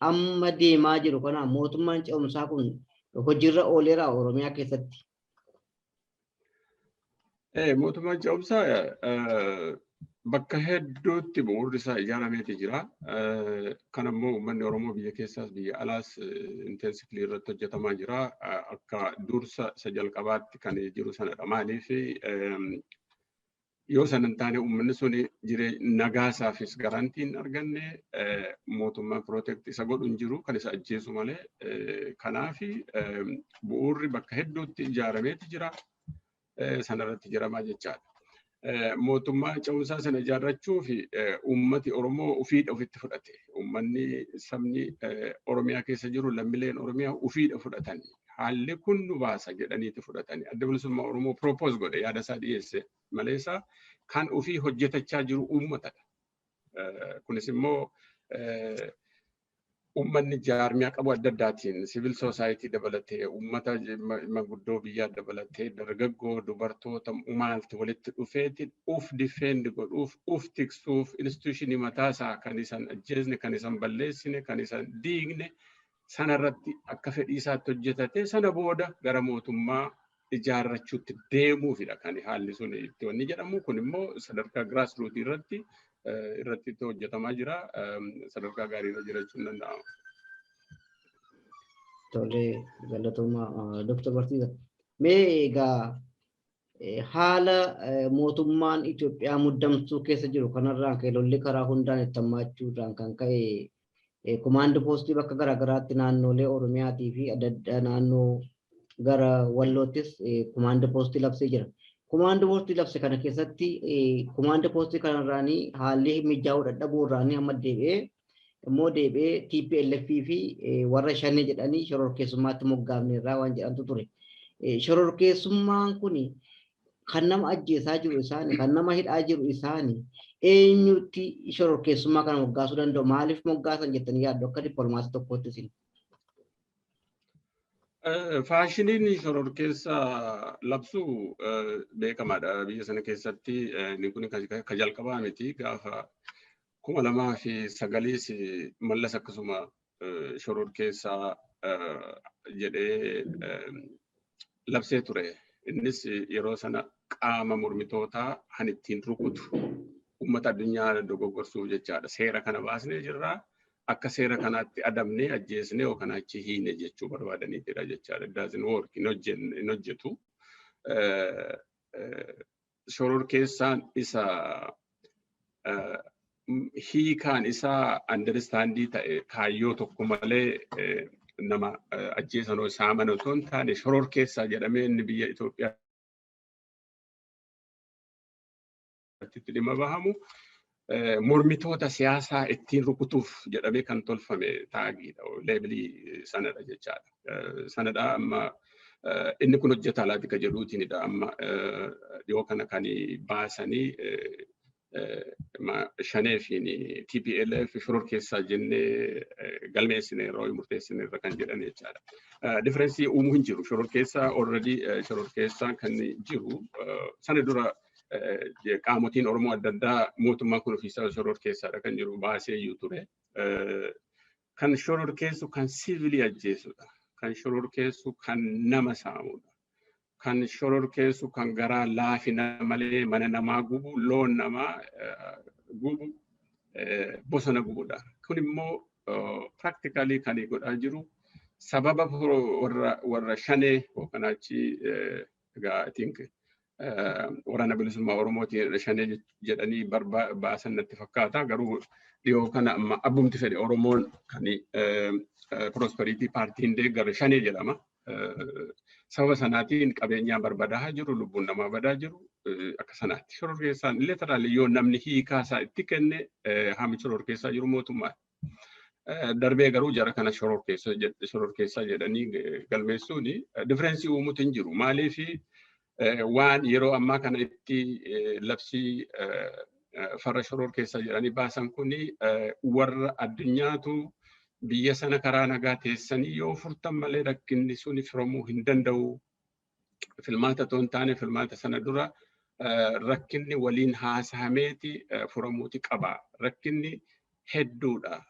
amma deemaa jiru kana mootummaan ce'umsaa kun hojiirra ooleera Oromiyaa keessatti? Mootummaan ce'umsaa bakka hedduutti bu'uurri isaa ijaarameeti jira. Kan ammoo uummanni Oromoo biyya keessaas biyya alaas intensively irratti hojjetamaa jira. Akka dursa isa jalqabaatti kan jiru sanadha. Maaliif, yoo sana hin taane uummanni sun nagaa isaafis guarantee hin arganne, mootummaan protect isa godhu hin jiru, kan isa ajjeesu malee. Kanaaf bu'uurri bakka hedduutti ijaarameeti jira. Sanarratti jiramaa jechaadha. Mootummaa ce'umsaa sana ijaarrachuu fi uummati Oromoo ufiidha ofitti fudhate. Uummanni, sabni Oromiyaa keessa jiru, lammiileen Oromiyaa ufiidha fudhatanii. Haalli kun nu baasa jedhaniiti fudhatanii. Adda Bilisummaa Oromoo propose godhe, yaada isaa dhiyeesse maleessa kan ufii hojjetachaa jiru uummatadha. Kunis immoo uummanni jaarmiyaa qabu adda addaatiin, civil society dabalatee, uummata manguddoo biyyaa dabalatee, dargaggoo, dubartoota maalti walitti dhufeeti uf defend godhuuf, uf tiksuuf, institutionii mataasaa kan isan ajjeesne, kan isan balleessine, kan isan diigne sanarratti akka fedhii isaatti hojjetate, sana booda gara mootummaa ijaarrachuutti deemuufidha kan haalli sun itti wanni jedhamu. Kun immoo sadarkaa grassrootii irratti hojjetamaa jira, sadarkaa gaarii irra jiraachuu hin danda'ama. Tole, galatooma, Dr. Barsiisa. Mee egaa haala mootummaan Itoophiyaa muddamsuu keessa jiru kanarraan ka'e, lolli karaa hundaan itti hammaachuudhaan kan ka'e, command postii bakka garaagaraatti naannolee Oromiyaatii fi adda addaa, naannoo gara Walloottis command postii labsee jira. Command postii labse kana keessatti, command postii kanarraanii haalli mijaa'uu dadhabuu irraanii, amma deebi'ee immoo deebi'ee TPLF fi warra shanii jedhanii shororkeessummaatti moggaafne irraa waan jedhantu ture. Shororkeessummaan kun kan nama ajjeesaa jiru isaani, kan nama hidhaa jiru isaani, eenyutti shororkeessummaa kana moggaasuu danda'u? Maaliif moggaasan jettanii yaaddu akka dippiloomaasii tokkootti isin? Fashioniin shororkeessaa labsuu beekamaadha. Biyya sana keessatti inni kun ka jalqabaa miti. Gaafa 2009s Mallas akkasuma shororkeessaa jedhee labsee ture. Innis yeroo sana qaama mormitootaa kan ittiin rukutu, uummata addunyaa dogoggorsuuf jechaadha. Seera kana baasnee jirraa, akka seera kanaatti adamnee, ajjeesnee yookaan achi hiine jechuu barbaadaniitidha jechaadha. It doesn't work, hin hojjetu. Shororkeessaan isa hiikaan isaa understandii ta'e kaayyoo tokko malee nama ajjeesan saaman otoo hin taane, shororkeessaa jedhamee inni biyya Itoophiyaa itti dhimma bahamu mormitoota siyaasaa ittiin rukutuuf jedhamee kan tolfame tagiidha, labelii sanadha jechaadha. Sanadha amma inni kun hojjetaa laati ka jedhuutiinidha amma dhiyoo kana kan baasanii shanee fi TPLF shororkeessaa jennee galmeessine yeroo murteessine irra kan jedhan jechaadha. Differenceii uumuu hin jiru. Shororkeessaa already shororkeessaan kan jiru sana dura qaamotiin Oromoo adda addaa mootummaan kun ofiisaa shororkeessaadha kan jiru baasee iyyuu ture. Kan shororkeessu kan siivilii ajjeesudha. Kan shororkeessu kan nama saamudha. Kan shororkeessu kan garaa laafina malee mana namaa gubu, loon namaa gubu, bosona gubudha. Kun immoo practically kan godhaa jiru sababa warra shanee yookaan achi egaa I think Waraana Bilisummaa Oromootiin shanee jedhanii baasan natti fakkaata. Garuu dhiyoo kana amma abbumti fedhe Oromoon kan Prosperity Partyn deeggarre shanee jedhama. Sababa sanaatiin qabeenyaa barbadaa'aa jiru, lubbuun namaa badaa jiru akka sanaatti. Shororkeessaan literally yoo namni hiikaa isaa itti kenne haami shororkeessaa jiru mootummaa. Darbee garuu jara kana shororkeessaa jedhanii galmeessuun differenceii uumutu hin jiru. Maaliif, waan yeroo ammaa kana itti labsii Farra shoror keessa jedhanii baasan kuni warra addunyaatu biyya sana karaa nagaa teessanii yoo furtan malee rakkinni suni furamuu hin danda'u. Filmaata otoo hin taane, filmaata sana dura rakkinni waliin haasahameeti furamuuti qaba. Rakkinni hedduudha.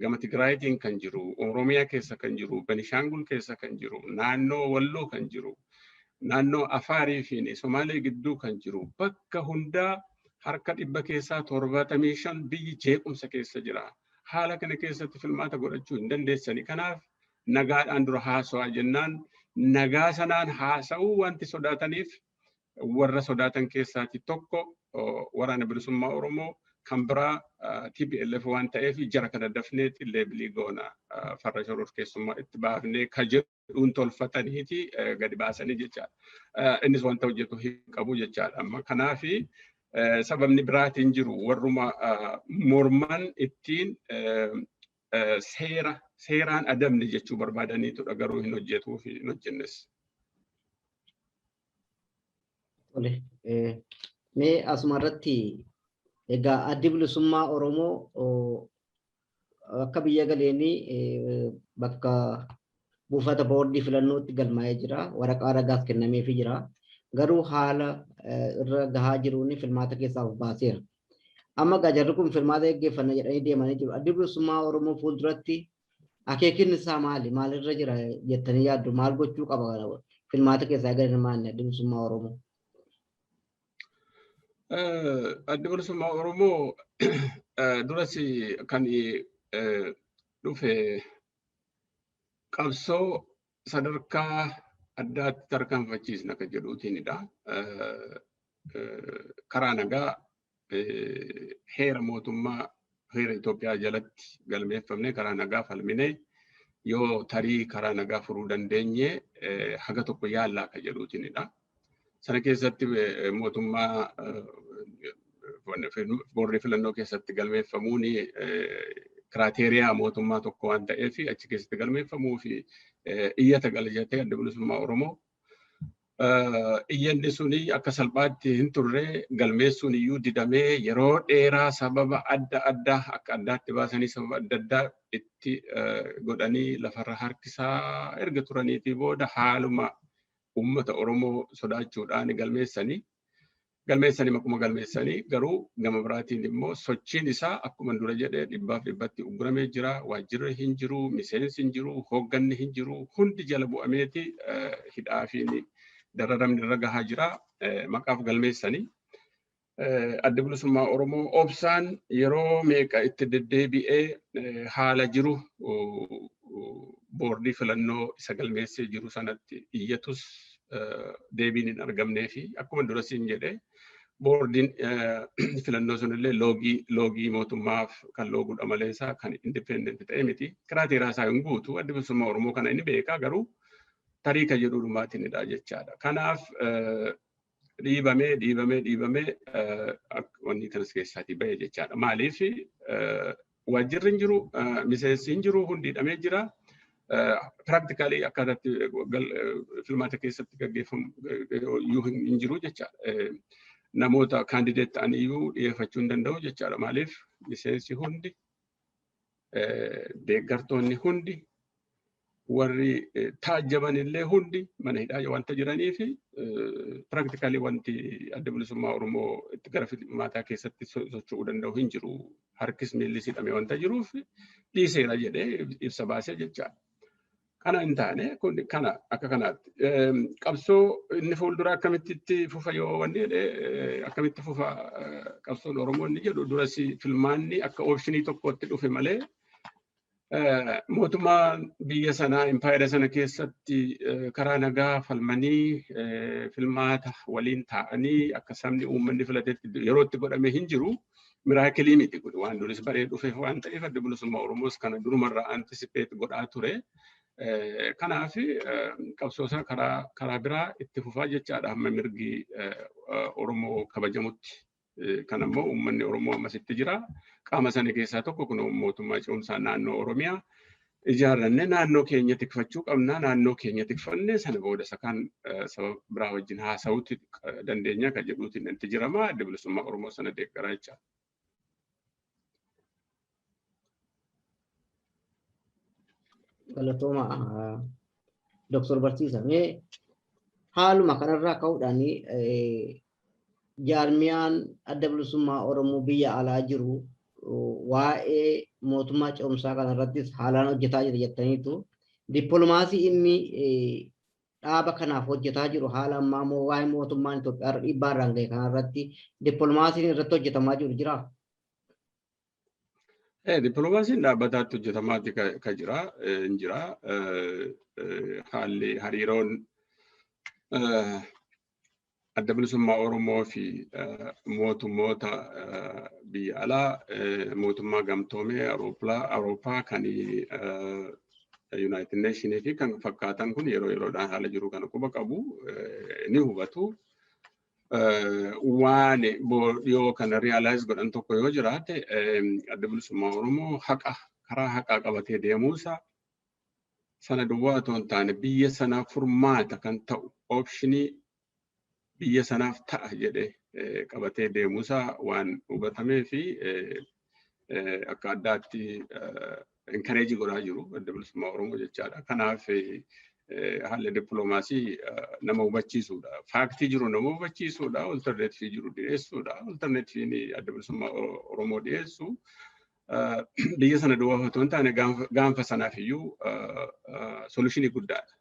Gama Tigraayitiin kan jiru, Oromiyaa keessa kan jiru, Benishaangul keessa kan jiru, naannoo Walloo kan jiru, naannoo Afaarii fi Somaalee gidduu kan jiru, bakka hundaa 75% biyyi jeequmsa keessa jira. Haala kana keessatti filmaata godhachuu hin dandeessani. Kanaaf nagaadhaan dura haasawaa jennaan, nagaa sanaan haasa'uu wanti sodaataniif, warra sodaatan keessaati tokko Waraana Bilisummaa Oromoo, kan biraa TPLF waan ta'eef, jara kana dafneeti label goona, farra shoror keessummaa itti baafnee ka jedhuun tolfataniiti gadi baasanii jechaadha. Innis wanta hojjetu hin qabu jechaadha. Amma kanaafi sababni biraatiin jiru, warruma morman ittiin seera seeraan adamne jechuu barbaadaniitudha, garuu hin hojjetuu fi hin hojjennes. Tole, mee asuma irratti egaa Addi Bilisummaa Oromoo akka biyya galeenii bakka buufata boordii filannootti galmaa'ee jira. Waraqaa ragaas kennameefii jira. Garuu haala irra gahaa jiruun filmaata keessaa of baaseera. Amma egaa jarri kun filmaata gaggeeffanna jedhanii deemanii jiru. Addi Bilisummaa Oromoo fuulduratti akeekinni isaa maali? Maalirra jira jettanii yaaddu? Maal gochuu qaba filmaata keessaa gara hirmaanne Addi Bilisummaa Oromoo? Addi Bilisummaa Oromoo duras kan dhufe qabsoo sadarkaa addaatti tarkaanfachiisna kan jedhuutiinidha. Karaa nagaa heera mootummaa, heera Itoophiyaa jalatti galmeeffamne, karaa nagaa falmine, yoo tarii karaa nagaa furuu dandeenye haga tokko yaallaa kan jedhuutiinidha. Sana keessatti mootummaa boordii filannoo keessatti galmeeffamuun criteria mootummaa tokko waan ta'eef, achi keessatti galmeeffamuu fi iyyata galchatee Adda Bilisummaa Oromoo. Iyyanni suni akka salphaatti hin turre. Galmeessuun iyyuu didamee, yeroo dheeraa sababa adda addaa akka addaatti baasanii, sababa adda addaa itti godhanii lafarra harkisaa erga turaniitii booda, haaluma uummata Oromoo sodaachuudhaan galmeessanii. Galmeessanii, maquma galmeessanii, garuu gama biraatiin immoo sochiin isaa akkuma dura jedhee 100% ugguramee jira. Waajjirri hin jiru, miseensi hin jiru, hoogganni hin jiru, hundi jala bu'ameeti hidhaa fi dararamni irra gahaa jira. Maqaaf galmeessanii. Adda Bilisummaa Oromoo obsaan yeroo meeqa itti deddeebi'ee haala jiru boordii filannoo isa galmeessee jiru sanatti iyyatus deebiin hin argamnee fi akkuma dura siin jedhee, boordiin filannoo sunillee loogii loogii mootummaaf kan loogudha malee isaa kan independent ta'e miti. Criteria isaa hin guutu. Adda Bilisummaa Oromoo kana inni beekaa, garuu tarii kan jedhu dhumaatinidha jechaadha. Kanaaf dhiibamee dhiibamee dhiibamee wanni kanas keessaatii ba'e jechaadha. Maaliif? Waajjirri hin jiru, miseensi hin jiru, hundi hidhamee jira. Practically akkaataatti filmaata keessatti gaggeeffamu iyyuu hin jiru jechaadha. Namoota candidate ta'an iyyuu dhiyeeffachuu hin danda'u jechaadha. Maaliif? Miseensi hundi, deeggartoonni hundi, warri taajjaban illee hundi mana hidhaa wanta jiranii fi practically wanti Adda Bilisummaa Oromoo itti gara filmaataa keessatti socho'uu danda'u hin jiru. Harkis miillis hidhamee wanta jiruuf dhiiseera jedhee ibsa baasee jechaadha. Kana hin taane kun kana akka kanaatti. Qabsoo inni fuuldura akkamitti itti fufa yoo wanni jedhee, akkamitti fufa qabsoon Oromoo inni jedhu, duras filmaanni akka option tokkotti dhufe malee, mootummaan biyya sanaa impaayera sana keessatti karaa nagaa falmanii filmaata waliin taa'anii akka sabni uummanni filatetti yeroo itti godhame hin jiru. Miracle miti kun, waan duris baree dhufeef waan ta'eef, Adda Bilisummaa Oromoos kana durumarraa anticipate godhaa ture. Kanaaf qabsoo isaa karaa biraa itti fufaa jechaadha hamma mirgi Oromoo kabajamutti. Kan ammoo uummanni Oromoo ammasitti jira. Qaama sana keessaa tokko kun mootummaa ce'umsaa naannoo Oromiyaa. Ijaarrannee naannoo keenya tikfachuu qabna. Naannoo keenya tikfannee sana booda isa kan saba biraa wajjin haasa'uutti dandeenya kan jedhuutiin itti jirama. Adda Bilisummaa Oromoo sana deeggaraa jechaadha. Galatooma, Doktor Barsiisa. Mee haaluma kanarraa ka'uudhaan jaarmiyaan Adda Bilisummaa Oromoo biyya alaa jiru waa'ee mootummaa ce'umsaa kanarrattis haalaan hojjetaa jira jettaniitu, dippiloomaasii inni dhaaba kanaaf hojjetaa jiru, haala ammaa immoo waa'ee mootummaan Itoophiyaa irra dhiibbaa irraan gahe kanarratti dippiloomaasiin irratti hojjetamaa jiru jiraa? Dippiloomaasiin dhaabbataatti hojjetamaati ka jira, hin jira. Haalli hariiroon Adda Bilisummaa Oromoo fi mootummoota biyya alaa, mootummaa gamtoomee Awurooppaa, kan United Nations fi kan fakkaatan kun yeroo yeroodhaan haala jiru kana quba qabu, ni hubatu. Waan dhiyoo kana realize godhan tokko yoo jiraate, Adda Bilisummaa Oromoo haqa karaa haqaa qabatee deemuusaa sana duwwaa otoo hin taane, biyya sanaaf furmaata kan ta'u, option biyya sanaaf ta'a jedhee qabatee deemuusaa waan hubatamee fi akka addaatti encourage godhaa jiru Adda Bilisummaa Oromoo jechaadha. Kanaaf haalli dippiloomaasii nama hubachiisuudha. Fact jiru nama hubachiisuudha. Alternative jiru dhiyeessuudha. Alternativeiin Adda Bilisummaa Oromoo dhiyeessu biyya sana duwwaa otoo hin taane gaanfa sanaaf iyyuu solution guddaadha.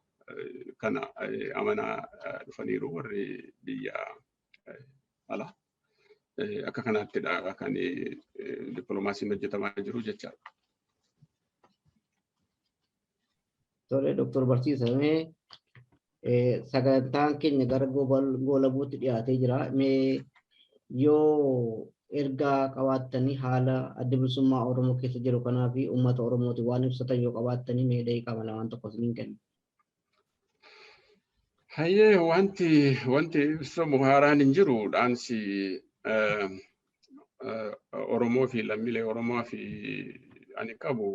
Kana amanaa dhufaniiru warri biyya alaa. Akka kanaattidha kan dippiloomaasiin hojjetamaa jiru jechaadha. Tole, Doktor Barsiisa, mee sagantaan keenya gara goolabuutti dhiyaatee jira. Mee yoo ergaa qabaattanii, haala Adda Bilisummaa Oromoo keessa jiru kanaa fi uummata Oromooti waan ibsatan yoo qabaattanii, mee daqiiqaa lamaan tokko isiniin kenna. Hayyee, wanti ibsamu haaraan hin jiru. Dhaamsi Oromoo fi lammiilee Oromoo fi ani qabu,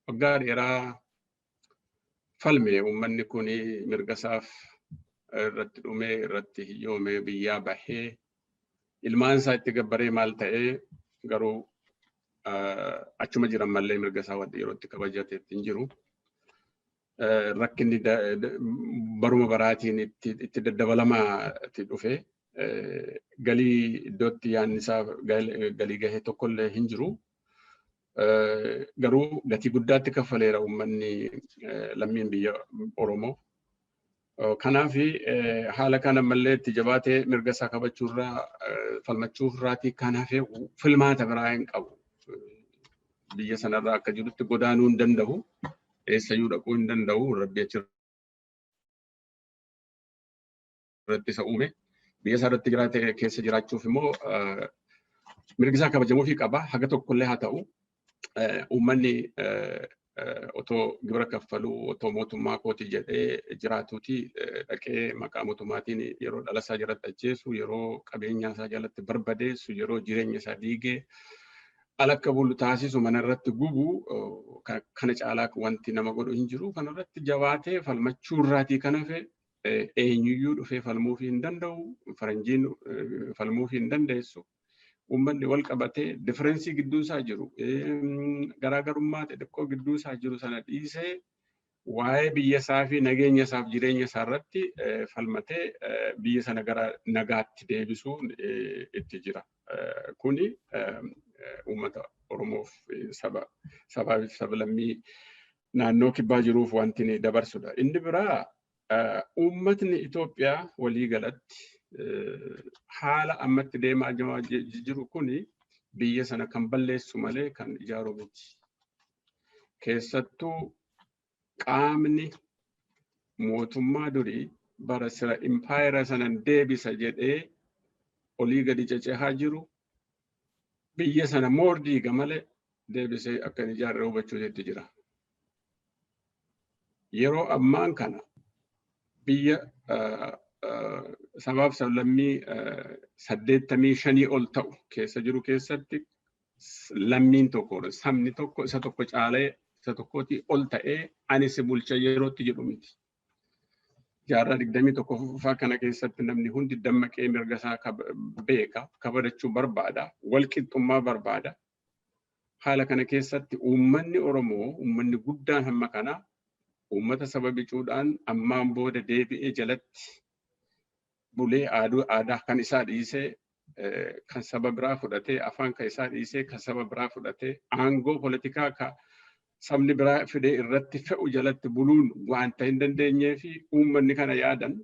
waggaa dheeraa falme uummanni kun mirga isaaf irratti dhumee, irratti hiyyoomee, biyyaa bahee, ilmaan isaa itti gabbaree, maal ta'ee, garuu achuma jiran mallee mirga isaa wanti yeroo itti kabajateetti hin jiru. Rakkinni baruma baraatiin itti daddabalamaa itti dhufe, galii iddootti yaadni isaa galii gahee tokkollee hin jiru. Garuu gatii guddaatti kaffaleera uummanni lammiin biyya Oromoo. Kanaaf haala kana mallee itti jabaatee mirga isaa kabachuurraa, falmachuurraatii kan hafe filmaata biraa hin qabu. Biyya sanarraa akka jirutti godaanuu hin danda'u. Eessayyuu dhaquu hin danda'u. Rabbi achirratti isa uume. Biyya isaa irratti jiraate keessa jiraachuuf immoo mirgi isaa kabajamuufii qaba. Haga tokkollee haa ta'u. Uummanni otoo gibira kaffaluu, otoo mootummaa kooti jedhee jiraatuuti, dhaqee maqaa mootummaatiin yeroo dhala isaa jalatti ajjeesu, yeroo qabeenya isaa jalatti barbadeessu, yeroo jireenya isaa diigee ala akka bulu taasisu, mana irratti gubu, kana caalaa wanti nama godhu hin jiru. Kanarratti jabaatee falmachuu irraatii kan hafe eenyuyyuu dhufee falmuufii hin danda'u. Faranjiin falmuufii hin dandeessu. Uummanni wal qabatee difference gidduu isaa jiru, garaagarummaa xixiqqoo gidduu isaa jiru sana dhiisee, waa'ee biyya isaa fi nageenya isaaf jireenya isaa irratti falmatee biyya sana gara nagaatti deebisuun itti jira. Kuni uummata Oromoof, saba sabaa fi sablammii naannoo kibbaa jiruuf wanti inni dabarsudha. Inni biraa, uummatni Itoophiyaa walii galatti haala ammatti deemaa jiru kuni biyya sana kan balleessu malee kan ijaaru miti. Keessattuu qaamni mootummaa durii bara sira impaayera sanan deebisa jedhee olii gadi cecehaa jiru biyya sana more diiga malee deebisee akka hin ijaarre hubachuutu jira. Yeroo ammaan kana biyya sabaaf sablammii 85 ol ta'u keessa jiru keessatti lammiin tokko, sabni tokko isa tokko caalee isa tokkootii ol ta'ee ani si bulcha yerootti jedhu miti. Jaarraa 21ffaa kana keessatti namni hundi dammaqee mirga isaa beeka, kabajachuu barbaada, wal qixxummaa barbaada. Haala kana keessatti uummanni Oromoo, uummanni guddaan hamma kana uummata saba bicuudhaan ammaan booda deebi'ee jalatti bulee aadaa kan isaa dhiisee kan saba biraa fudhatee, afaan kan isaa dhiisee kan saba biraa fudhatee, aangoo poolitikaa ka sabni biraa fidee irratti fe'u jalatti buluun wanta hin dandeenyee fi uummanni kana yaadan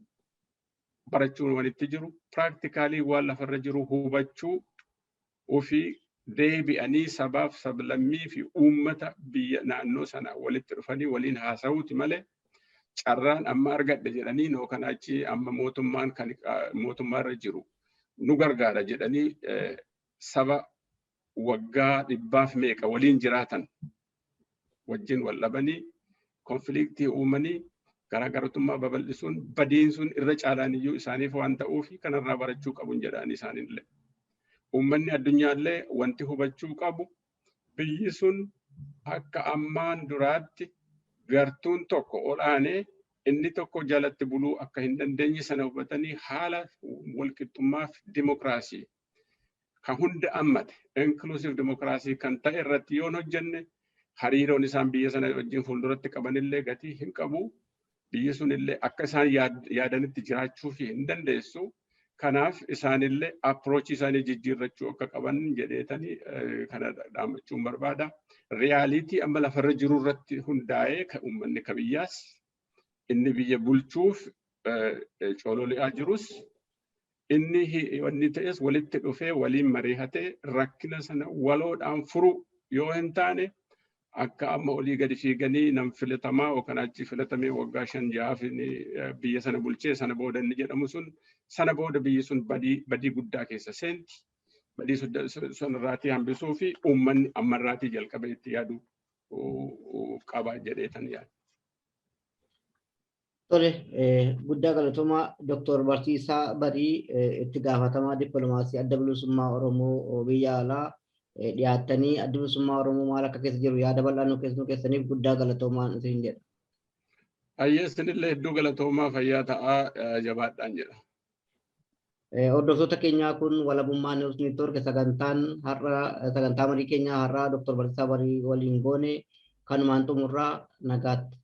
barachuun walitti jiru, practically waan lafarra jiru hubachuu ofii deebi'anii sabaaf sablammii fi uummata biyya naannoo sana walitti dhufanii waliin haasa'uuti malee, carraan amma argadhe jedhanii noo kana achi amma mootummaan kan mootummaarra jiru nu gargaara jedhanii saba waggaa dhibbaaf meeqa waliin jiraatan wajjin wal dhabanii, conflict uumanii, garaagartummaa babal'isuun badiin sun irra caalaan iyyuu isaaniif waan ta'uuf kanarraa barachuu qabuun jedhaan isaanillee. Uummanni addunyaallee wanti hubachuu qabu, biyyi sun akka ammaan duraatti gartuun tokko ol aanee inni tokko jalatti buluu akka hin dandeenye sana hubatanii, haala walqixxummaaf dimokiraasii kan hunda ammate, inclusive dimokiraasii kan ta'e irratti yoon hojjenne, hariiroon isaan biyya sana wajjin fuulduratti qabanillee gatii hin qabu. Biyyi sunillee akka isaan yaadanitti jiraachuu fi hin dandeessu. Kanaaf isaanillee approach isaanii jijjiirrachuu akka qaban jedheetanii kana dhaammachuun barbaada. Reality amma lafarra jiru irratti hundaa'ee kan uummanni ka biyyaas inni biyya bulchuuf cololi'aa jirus inni wanni ta'es walitti dhufee waliin mari'atee rakkina sana waloodhaan furu yoo hin taane, akka amma olii gadi fiiganii nam filatamaa yookaan achi filatamee waggaa 5 6'aaf biyya sana bulchee sana booda inni jedhamu sun, sana booda biyyi sun badii guddaa keessa seenti. Badii sanarraatii hambisuu fi uummanni ammarraatii jalqabee itti yaadu qaba jedheetan yaada. Tole, guddaa galatoomaa Dooktor Barsiisaa Barii, itti gaafatamaa dippiloomaasii Adda Bilisummaa Oromoo biyya alaa, dhiyaattanii Adda Bilisummaa Oromoo maal akka keessa jiru yaada bal'aa nu keessaniif guddaa galatoomaan isin jedha. Hayyee, isinillee hedduu galatoomaa, fayyaa ta'aa, jabaadhaan jedha. Hordoftoota keenyaa, kun Walabummaa News Network. Sagantaan har'a, sagantaa marii keenyaa har'aa Dooktor Barsiisaa Barii waliin goone kanumaan xumurraa, nagaatti.